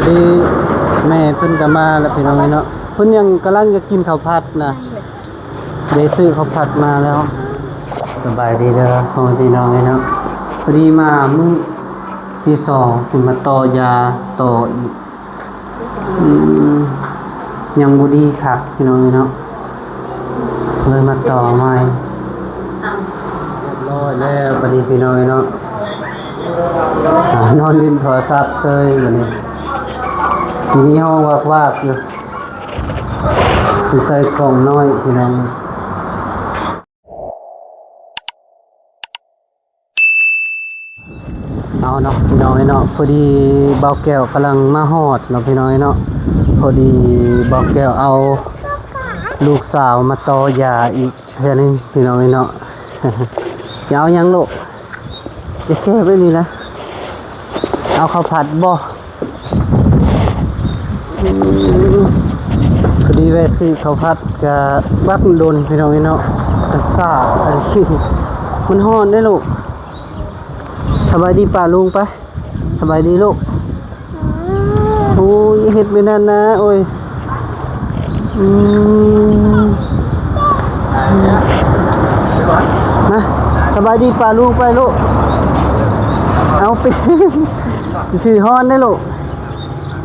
ດີແມ່ເພິ່ນກໍມາແລ້ວພີ່ນ້ອງເອີຍເນາະ. ເພິ່ນຍັງກຳລັງຈະກິນເຂົ້າຜັດນະ ໄດ້ຊື້ເຂົ້າຜັດມາແລ້ວ. ສະບາຍດີເດີພໍ່ແມ່ພີ່ນ້ອງເອີຍເນາະ. ພໍດີມາມື້ທີສອງ ຊິມາຕໍ່ຢາຕໍ່ອີກ. ອືມ ຍັງບໍ່ດີຄັກພີ່ນ້ອງເອີຍເນາະ. ເລີຍມາຕໍ່ໃໝ່. ຮຽບຮ້ອຍແລ້ວບັດນີ້ພີ່ນ້ອງເອີຍເນາະ. ອ່າ ນອນຫຼິ້ນໂທລະສັບເຊີຍບັດນີ້. ທີນີ້ຮ້ອງວາກໆຢູ່. ເພິ່ນໃສ່ກ່ອງນ້ອຍພີ່ນ້ອງ. ເອົາເນາະພີ່ນ້ອງເອີຍເນາະ, ພໍດີບ່າວແກ້ວກຳລັງມາຮອດເນາະພີ່ນ້ອງເອີຍເນາະ. ພໍດີບ່າວແກ້ວເອົາລູກສາວມາຕໍ່ຢາອີກເທື່ອໜຶ່ງພີ່ນ້ອງເອີຍເນາະ. ຈະເອົາຫຍັງລູກ? ຈະແກ້ໄປນີ້ນະ. ເອົາເຂົ້າຜັດບໍ່? ອືມ ພໍດີແວ່ຊື້ເຂົ້າຜັດກະບັກດົນພີ່ນ້ອງເອີຍເນາະ. ມັນຊ້າ ມັນຮ້ອນເດ້ລູກ. ສະບາຍດີປ້າລຸງໄປ. ສະບາຍດີລູກ. ໂອ້ຍ ເຮັດແບບນັ້ນນະ ໂອ້ຍ. ອືມ ມາ ສະບາຍດີປ້າລຸງໄປລູກ. ເອົາໄປ ຖືຮ້ອນເດ້ລູກ.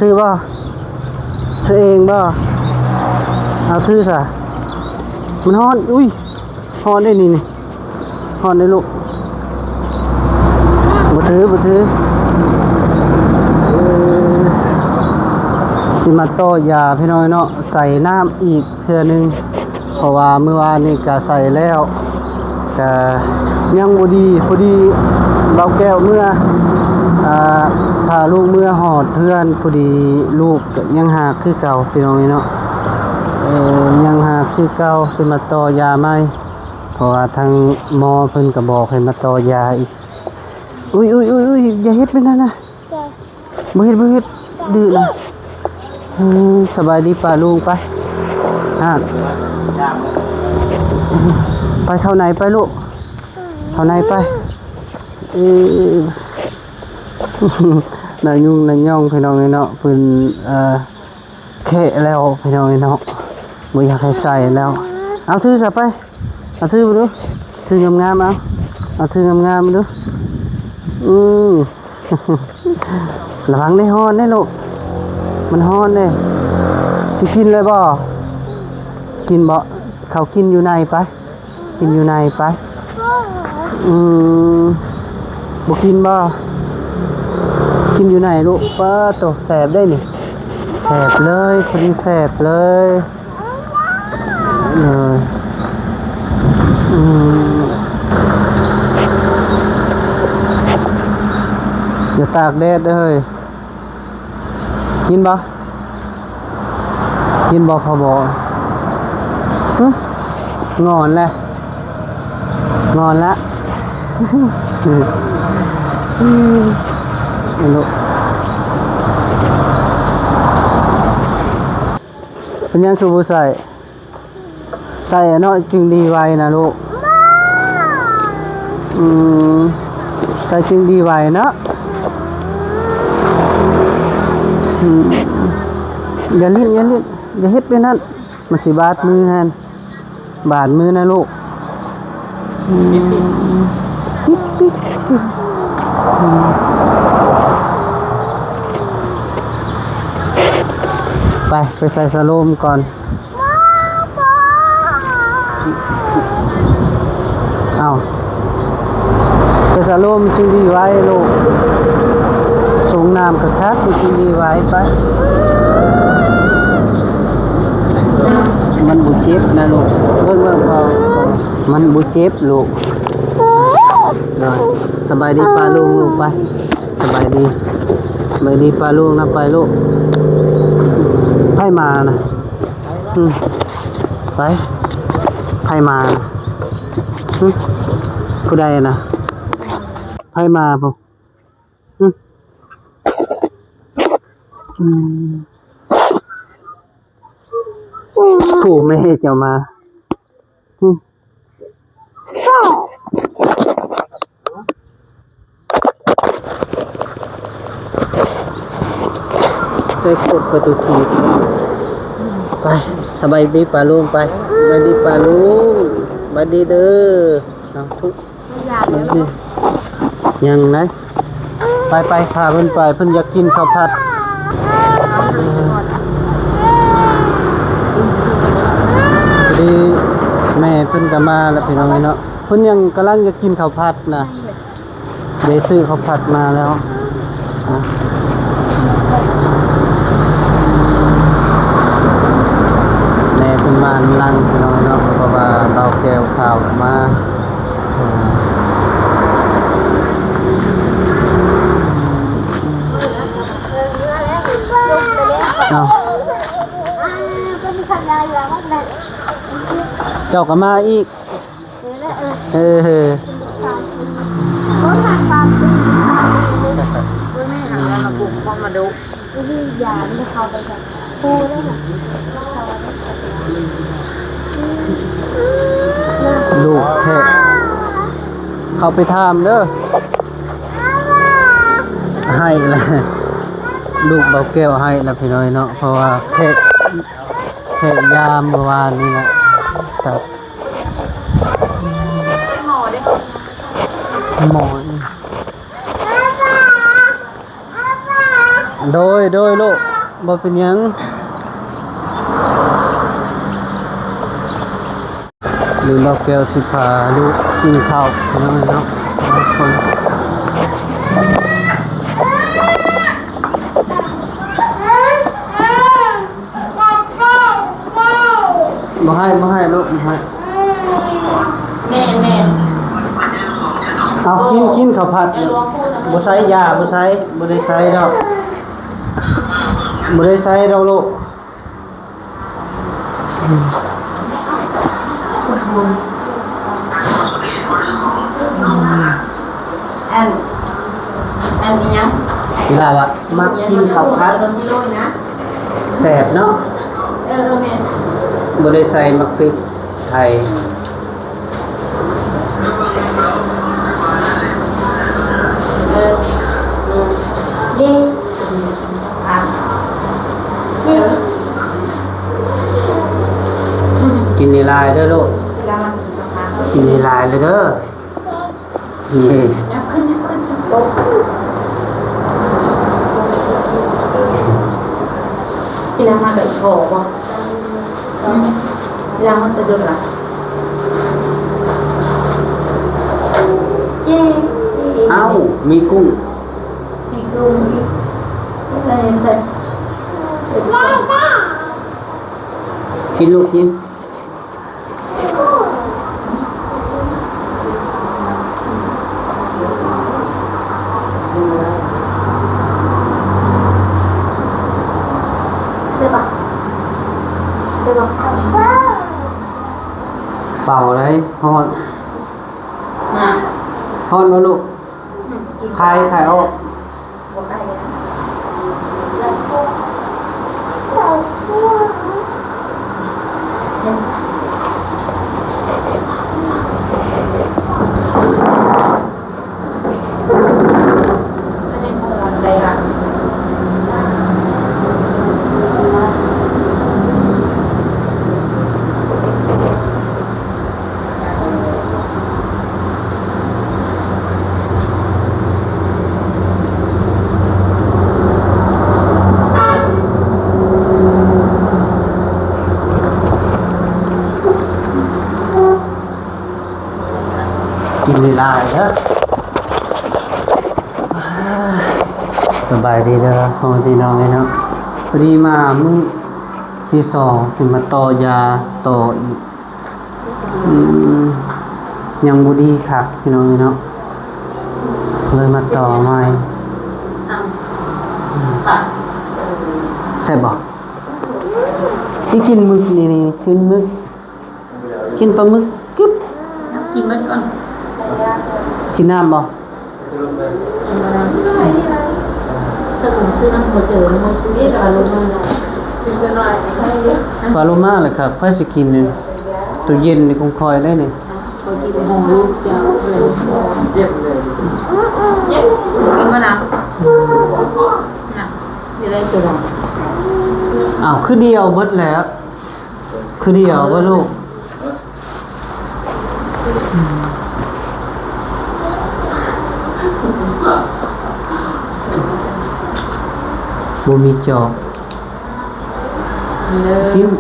ຖືບໍ່? ຖືເອງບໍ່? ເອົາ ຖືຊະ. ມັນຮ້ອນ. ອຸ້ຍ ຮ້ອນເດ້ນີ້ ນີ້ ຮ້ອນເດ້ລູກ. ບໍ່ຖື ບໍ່ຖື. ເອີ ຊິມາຕໍ່ຢາພີ່ນ້ອງເນາະ, ໃສ່ນ້ຳອີກເທື່ອໜຶ່ງ ເພາະວ່າມື້ວານນີ້ກະໃສ່ແລ້ວ ກະຍັງບໍ່ດີ. ພໍດີບ່າວແກ້ວເມືອ ອ່າ ພາລູກເມືອຮອດເຮືອນ ພໍດີລູກກະຍັງຮາກຄືເກົ່າພີ່ນ້ອງເນາະ. ເອີ ຍັງຮາກຄືເກົ່າ ຊິມາຕໍ່ຢາໃໝ່ ເພາະວ່າທາງໝໍເພິ່ນກໍບອກໃຫ້ມາຕໍ່ຢາອີກ. ອຸ້ຍ ອຸ້ຍ ອຸ້ຍ ອຸ້ຍ ຢ່າເຮັດແບບນັ້ນນະ. ບໍ່ເຮັດ ບໍ່ເຮັດ ດື້ນະ. ເອີ ສະບາຍດີປ້າລຸງໄປ. ຮາກ ໄປເຂົ້າໃນໄປລູກ ເຂົ້າໃນໄປ. ເອີ ນາຍຸງນາຍ່ອງພີ່ນ້ອງເອີຍເນາະ ເພິ່ນ ເອີ ແຄະແລ້ວພີ່ນ້ອງເອີຍເນາະ ບໍ່ຢາກໃຫ້ໃສ່ແລ້ວ. ເອົາ ຖືຊະໄປ ເອົາ ຖືເບິ່ງດູ ຖືງາມໆ ເອົາ ເອົາ ຖືງາມໆ ເບິ່ງດູ. ອືມ ລະວັງເດ້ ຮ້ອນເດ້ລູກ ມັນຮ້ອນເດ້. ຊິກິນເລີຍບໍ່? ກິນບໍ່? ເຂົ້າກິນຢູ່ໃນໄປ. ກິນຢູ່ໃນໄປ. ອືມ ບໍ່ກິນບໍ່? ກິນຢູ່ໃນລູກ. ປາໂຕ ແສບເດ້ນີ້ ແສບເລີຍ ພໍດີແສບເລີຍ. ເອີ ອືມ ຢ່າຕາກແດດເດີ. ຍິນບໍ່? ຍິນບໍ່ ພໍ່ບອກ? ຫຶ? ງອນແຫຼະ ງອນລະ. ອືມ ເປັນຫຍັງຄືບໍ່ໃສ່? ໃສ່ເນາະ ຈຶ່ງດີໄວນະລູກ. ອືມ ໃສ່ຈຶ່ງດີໄວເນາະ. ອືມ ຢ່າຫຼິ້ນ ຢ່າຫຼິ້ນ ຢ່າເຮັດແບບນັ້ນ ມັນຊິບາດມືຫັ້ນ ບາດມືນະລູກ. ອືມ ປິດ ປິດ ອືມ ໄປ ໄປໃສ່ສະໂລມກ່ອນ. ເອົາ ໃສ່ສະໂລມຈຶ່ງດີໄວລູກ. ສົງນ້ຳຄັກໆ ມັນຈຶ່ງດີໄວໄປ. ມັນບໍ່ເຈັບນະລູກ. ເບິ່ງ ເບິ່ງ ພໍ ມັນບໍ່ເຈັບລູກ. ສະບາຍດີປ້າລຸງລູກ ໄປ. ສະບາຍດີ ສະບາຍດີປ້າລຸງນະ ໄປລູກ. ໃຜມານະ? ອືມ ໄປ. ໃຜມານະ? ຫຶ? ຜູ້ໃດນະ? ໃຜມາພຸ້ນ? ຫຶ? ອືມ ຜູ້ແມ່ເຈົ້າມາ. ຫຶ? ໄປກົດປະຕູຖີບ. ໄປ ສະບາຍດີປ້າລຸງ ໄປ ສະບາຍດີປ້າລຸງ ສະບາຍດີເດີເນາະ. ຍັງໄດ໋ ໄປໆ ພາເພິ່ນໄປ ເພິ່ນຢາກກິນເຂົ້າຜັດ. ພໍດີແມ່ເພິ່ນກໍມາແລ້ວ ພີ່ນ້ອງເອີຍເນາະ. ເພິ່ນຍັງກຳລັງຢາກກິນເຂົ້າຜັດນະ ໄດ້ຊື້ເຂົ້າຜັດມາແລ້ວ. ແມ່ເພິ່ນມານຳຫຼັງ ພີ່ນ້ອງເນາະ ເພາະວ່າບ່າວແກ້ວພາອອກມາ. ເອົ້າ ເຈົ້າກໍມາອີກ. ເອີ ເອີ ເອີ ເອີ ແມ່ນຫາເລື່ອງມາປຸກຄອງມາດຸ ລູກແທ້ ເຂົ້າໄປຖາມເດີ. ໃຫ້ລະ ລູກບ່າວແກ້ວໃຫ້ລະ ພີ່ນ້ອງເນາະ ເພາະວ່າແຂກ ແຂກຍາມເມື່ອວານນີ້ລະ ຄັບ. ໝໍ ໂດຍ ໂດຍລູກ ບໍ່ເປັນຫຍັງ. ຫຼືບ່າວແກ້ວຊິພາລູກກິນເຂົ້າ ພີ່ນ້ອງເນາະ ຄົນ. ບໍ່ໃຫ້ ບໍ່ໃຫ້ລູກ ບໍ່ໃຫ້. ແມ່ນໆ ເອົາ ກິນ ກິນເຂົ້າຜັດ. ບໍ່ໃສ່ຢາ ບໍ່ໃສ່ ບໍ່ໄດ້ໃສ່ດອກ ບໍ່ໄດ້ໃສ່ດອກລູກ. ອັນ ອັນອີ່ຫຍັງ ອີ່ຫຼ້າວ່າມັກກິນເຂົ້າຜັດ ແຊບເນາະ. ເອີ ແມ່ນ ບໍ່ໄດ້ໃສ່ໝາກພິກໄທ. ເອີ ເອີ ເຢ້ ອ່ະ ເຢ້ ກິນໃຫ້ຫຼາຍເດີລູກ ກິນໃຫ້ຫຼາຍເລີຍເດີ. ນີ້ ກິນອາຫານໄດ້ພໍບໍ່? ອືມ ກິນອາຫານໄດ້ດົນລະ. ເຢ້ ເອົ້າ ມີກຸ້ງ ມີກຸ້ງອີກ ກິນໄດ້ໃສ່ ກິນລູກກິນ. ເປົ່າໄດ໋ ຮ້ອນ ຮ້ອນບໍ່ລູກ? ຄາຍ ຄາຍອອກ. ກິນຫຼາຍໆເດີ. ສະບາຍດີເດີພໍ່ແມ່ພີ່ນ້ອງເອີຍເນາະ. ພໍດີມາມື້ທີສອງ ຊິມາຕໍ່ຢາຕໍ່ອີກ. ອືມ ຍັງບໍ່ດີຄັກພີ່ນ້ອງເອີຍເນາະ ເລີຍມາຕໍ່ໃໝ່. ແຊບບໍ່? ອີ່ ກິນໝຶກນີ້ ນີ້ ກິນໝຶກ ກິນປາໝຶກ ກຶບ ກິນໝົດກ່ອນ. ກິນນ້ຳບໍ່? ປາໂລມາແຫຼະຄັກ ໃຜຊິກິນນີ້ ຕູ້ເຢັນນີ້ຂອງຂ້ອຍໄດ໋ນີ້. ກິນມະນາວ ນ້ຳ. ອ້າວ ຄືດຽວເບິດແລ້ວ ຄືດຽວບໍ່ລູກ? ບໍ່ມີຈອກ ກິນ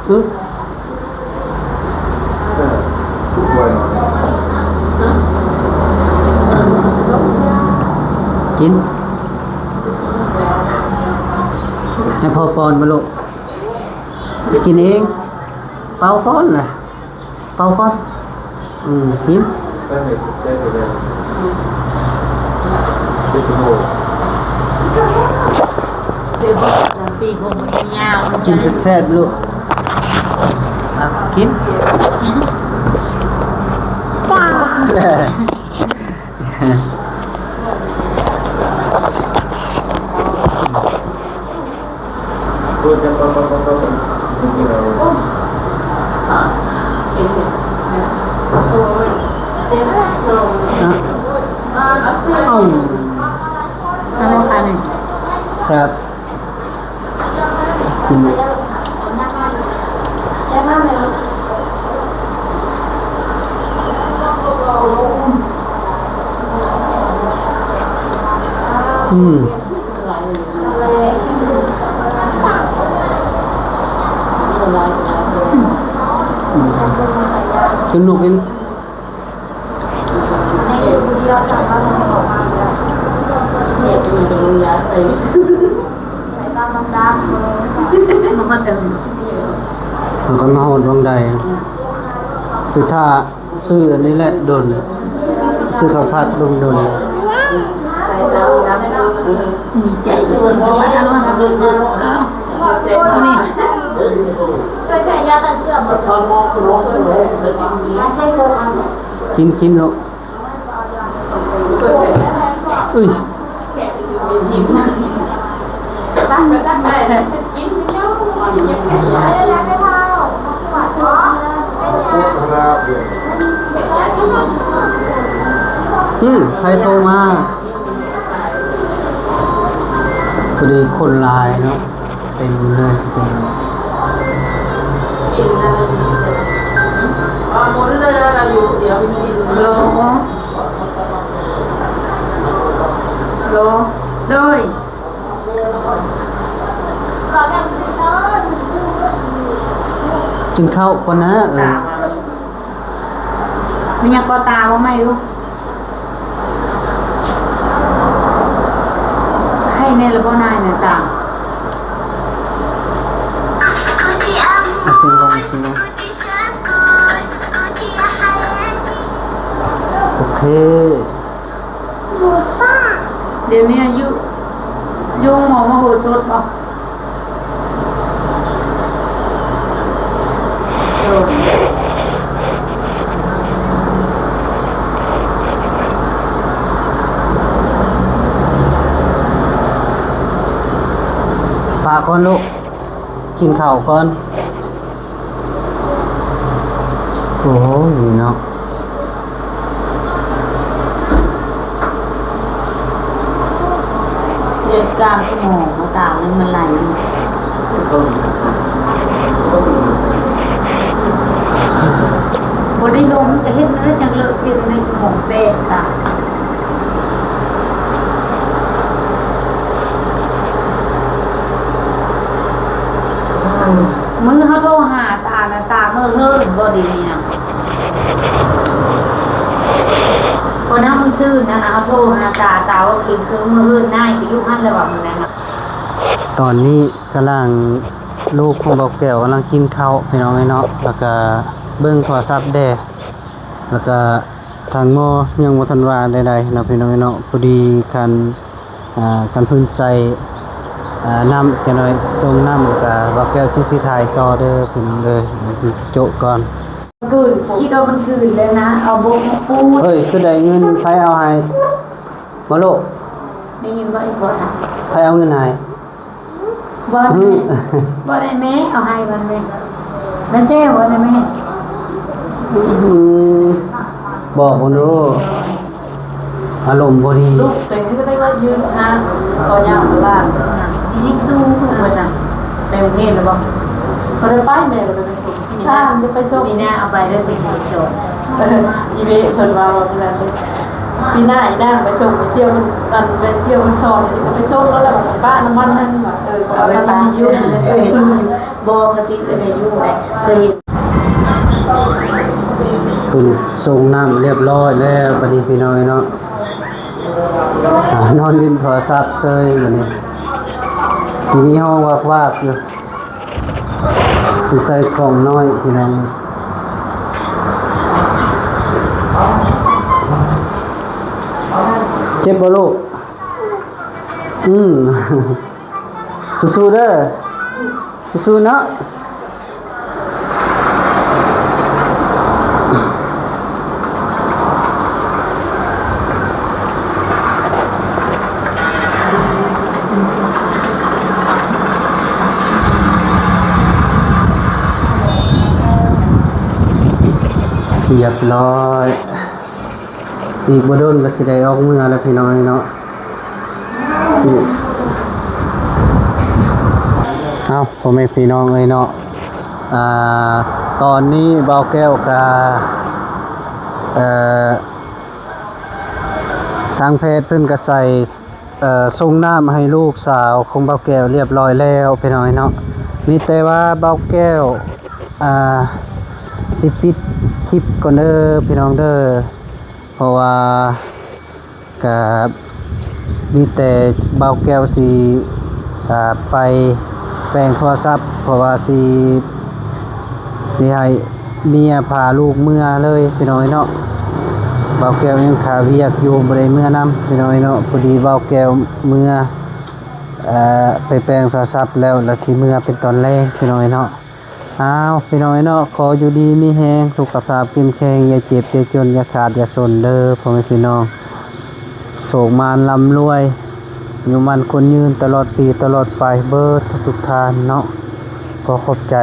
ອຶບ ກິນ ໃຫ້ພໍ່ປ້ອນມາລູກ ກິນເອງ ເປົ່າກ່ອນລະ ເປົ່າກ່ອນ ອືມ ກິນ ກິນແຊບໆລູກ ອ່ະ ກິນ ເອົາ ເອົາ ຄັບ ອືມ ກິນລູກກິນ. ແລ້ວກໍມາຮອດວັງໄດ ໄປຖ້າຊື້ອັນນີ້ແຫຼະດົນ ຊື້ເຂົ້າຜັດດົນໆ. ດີໃຈເພິ່ນເນາະ ເອົານີ້ ກິນ ກິນເນາະ ເອີຍ ອືມ ໃຜໂທມາ? ພໍດີຄົນຫຼາຍເນາະ ເຕັມເລີຍ ເຕັມເລີຍ. ໂລ ໂລ ໂດຍ ກິນເຂົ້າກ່ອນນະ ເອີ. ມີຫຍັງກໍຕາບໍ່ໃໝ່ລູກ ໄຂ້ແນ່ລະບໍ່ນາຍນະຕາ? ໂອເຄ ດຽວນີ້ຢູ່ ຢູ່ໂຮງໝໍມະໂຫສົດບໍ່? ປະກ່ອນລູກ ກິນເຂົ້າກ່ອນ. ໂອ້ຍເນາະ ເຮັດການສະໝອງ ຕາມັນໄຫຼ ບໍ່ໄດ້ລົມ ກະເຮັດແລ້ວ ຈັ່ງເລີກເສັ້ນໃນສະໝອງແຕກຕາ. ມື້ເຮົາໂທຫາຕານະ ຕາເມືອເຮືອນບໍ່ດີນີ້ນະ ເພາະນຳມື້ຊືນນັ້ນນະ ເຮົາໂທຫາຕາ ຕາວ່າຄື ຄືເມືອເຮືອນ ນາຍກະຢູ່ຫັ້ນແຫຼະວ່າມື້ນັ້ນນະ. ຕອນນີ້ກຳລັງ ລູກຂອງເບົາແກ້ວກຳລັງກິນເຂົ້າ ພີ່ນ້ອງເອີຍເນາະ ແລ້ວກະເບິ່ງໂທລະສັບແດ່ ແລ້ວກະ ທາງໝໍຍັງບໍ່ທັນວ່າໃດໆເນາະ ພີ່ນ້ອງເອີຍເນາະ. ພໍດີຄັນ ອ່າ ຄັນເພິ່ນໃສ່ ອ່າ ນ້ຳຈັກໜ້ອຍ ສົ່ງນ້ຳ ແລ້ວກະເບົາແກ້ວຈຶ່ງຊິຖ່າຍຕໍ່ເດີ ພີ່ນ້ອງເດີ. ໂຈະກ່ອນ ຄືນ ຄິດວ່າມັນຄືນແລ້ວນະ ເອົາບົກມາປູດ. ເຮີ້ຍ ຄືໄດ້ເງິນ ໃຜເອົາໃຫ້ ບໍ່ລູກ? ໄດ້ຍິນບໍ່ອີ່ພໍ່ນະ? ໃຜເອົາເງິນໃຫ້? ບໍ່ໄດ້ແມ່ ບໍ່ໄດ້ແມ່ເອົາໃຫ້ ບໍ່ໄດ້ແມ່ ແມ່ແຈ້ບໍ່ໄດ້ແມ່. ອືມ ບອກເບິ່ງດູ ອາລົມບໍ່ດີ ລູກເປັນຄືໄດ້ເງິນຢືມນະ ພໍຍາມຫຼານ. ຍິງສູງເພິ່ນວ່າຊັ້ນ. ໄປໂຮງຮຽນແລ້ວບໍ່? ບໍ່ໄດ້ໄປ ແມ່ບໍ່ໄດ້ໄປສົ່ງ. ປີໜ້າຈະໄປສົ່ງ ປີໜ້າເອົາໄປເດີ ເພິ່ນຊິໄປສອນ. ອີເວເພິ່ນວ່າວ່າເພິ່ນວ່າ ປີໜ້າອີນາງໄປສົ່ງ ໄປທ່ຽວ ອັນ ໄປທ່ຽວເພິ່ນສອນ ນີ້ກໍໄປສົ່ງແລ້ວ ແລ້ວກໍປະນ້ຳມັນຫັ້ນວ່າ ເອີ ເອົາໄປປະນ້ຳມັນຢູ່ ບໍ່ ຄະຕິກະເນຍຢູ່ແຫຼະ ເຄີຍເຫັນ. ເພິ່ນສົ່ງນ້ຳຮຽບຮ້ອຍແລ້ວ ບັດນີ້ພີ່ນ້ອງເນາະ. ອ່າ ນອນຫຼິ້ນໂທລະສັບເຊີຍບັດນີ້. ທີນີ້ຮ້ອງວາກໆຢູ່. ເພິ່ນໃສ່ກ່ອງນ້ອຍພີ່ນ້ອງ. ເຈັບບໍ່ລູກ? ອືມ ສູ້ໆເດີ ສູ້ໆເນາະ. ຮຽບຮ້ອຍ. ອີກບໍ່ດົນກໍຊິໄດ້ອອກເມືອແລ້ວພີ່ນ້ອງເນາະ. ເອົ້າ ພໍ່ແມ່ພີ່ນ້ອງເອີຍເນາະ, ອ່າ ຕອນນີ້ບ່າວແກ້ວກະ ເອີ ທາງແພດເພິ່ນກະໃສ່ ເອີ ສົ່ງນ້ຳໃຫ້ລູກສາວຂອງບ່າວແກ້ວຮຽບຮ້ອຍແລ້ວພີ່ນ້ອງເນາະ. ມີແຕ່ວ່າບ່າວແກ້ວ ອ່າ ຊິປິດຄລິບກ່ອນເດີພີ່ນ້ອງເດີ ເພາະວ່າກະມີແຕ່ບ່າວແກ້ວຊິ ອ່າ ໄປແປງໂທລະສັບ ເພາະວ່າຊິ ຊິໃຫ້ເມຍພາລູກເມືອເລີຍພີ່ນ້ອງເນາະ. ບ່າວແກ້ວຍັງຄາວຽກຢູ່ ບໍ່ໄດ້ເມືອນຳພີ່ນ້ອງເນາະ. ພໍດີບ່າວແກ້ວເມືອ ເອີ ໄປແປງໂທລະສັບແລ້ວ ແລ້ວຊິເມືອເປັນຕອນແລງພີ່ນ້ອງເນາະ. ອ້າວ ພີ່ນ້ອງເນາະ, ຂໍຢູ່ດີມີແຮງ ສຸຂະພາບເຂັ້ມແຂງ ຢ່າເຈັບຢ່າຈົນ ຢ່າຂາດຢ່າຈົນເດີພໍ່ແມ່ພີ່ນ້ອງ. ໂຊກໝານລ່ຳລວຍ ອາຍຸໝັ້ນຂວັນຍືນ ຕະຫຼອດປີຕະຫຼອດໄປເບີດທຸກໆທ່ານເນາະ. ຂໍຂອບໃຈ.